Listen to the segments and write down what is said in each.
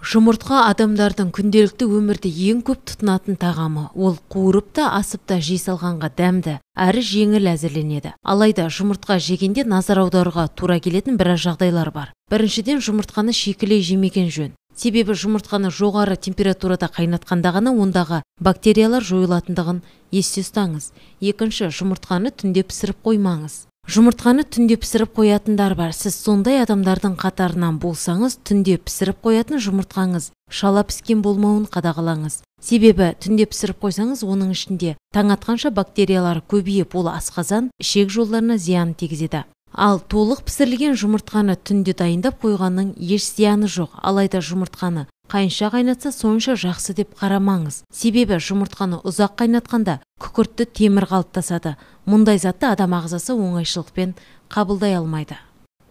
Жұмыртқа адамдардың күнделікті өмірде ең көп тұтынатын тағамы. Ол қуырып та, асып та жей салғанға дәмді, әрі жеңіл әзірленеді. Алайда жұмыртқа жегенде назар аударуға тура келетін біраз жағдайлар бар. Біріншіден, жұмыртқаны шикілей жемеген жөн. Себебі жұмыртқаны жоғары температурада қайнатқанда ғана ондағы бактериялар жойылатындығын есте ұстаңыз. Екінші, жұмыртқаны түнде пісіріп қоймаңыз. Жұмыртқаны түнде пісіріп қоятындар бар. Сіз сондай адамдардың қатарынан болсаңыз, түнде пісіріп қоятын жұмыртқаңыз шала піскен болмауын қадағалаңыз. Себебі түнде пісіріп қойсаңыз, оның ішінде таң атқанша бактериялар көбейіп, ол асқазан, ішек жолдарына зиян тигізеді. Ал толық пісірілген жұмыртқаны түнде дайындап қойғанның еш зияны жоқ. Алайда жұмыртқаны қанша қайнатса, сонша жақсы деп қарамаңыз. Себебі жұмыртқаны ұзақ қайнатқанда күкіртті темір қалыптасады. Мұндай затты адам ағзасы оңайшылықпен қабылдай алмайды.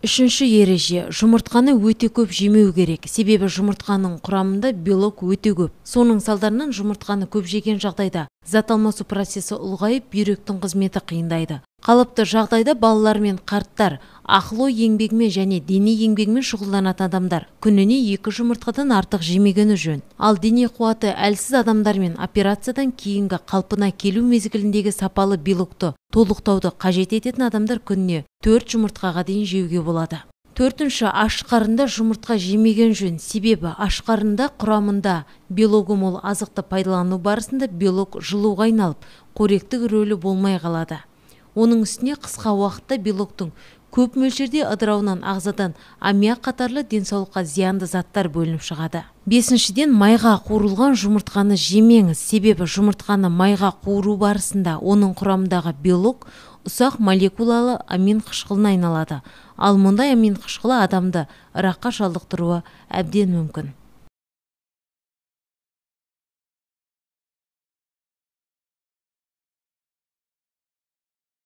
Үшінші ереже, жұмыртқаны өте көп жемеу керек. Себебі жұмыртқаның құрамында белок өте көп. Соның салдарынан жұмыртқаны көп жеген жағдайда зат алмасу процесі ұлғайып, бүйректің қызметі қиындайды. Қалыпты жағдайда балалар мен қарттар, ақыл-ой еңбегімен және дене еңбегімен шұғылданатын адамдар күніне 2 жұмыртқадан артық жемегені жөн. Ал дене қуаты әлсіз адамдар мен операциядан кейінгі қалпына келу мезгіліндегі сапалы белокты толықтауды қажет ететін адамдар күніне 4 жұмыртқаға дейін жеуге болады. Төртінші, аш қарында жұмыртқа жемеген жөн. Себебі аш қарында құрамында белогы мол азықты пайдалану барысында белок жылуға айналып, қоректік рөлі болмай қалады. Оның үстіне қысқа уақытта белоктың көп мөлшерде ыдырауынан ағзадан аммиак қатарлы денсаулыққа зиянды заттар бөлініп шығады. Бесіншіден, майға қуырылған жұмыртқаны жемеңіз. Себебі жұмыртқаны майға қуыру барысында оның құрамындағы белок ұсақ молекулалы амин қышқылына айналады. Ал мұндай амин қышқылы адамды ракқа шалдықтыруы әбден мүмкін.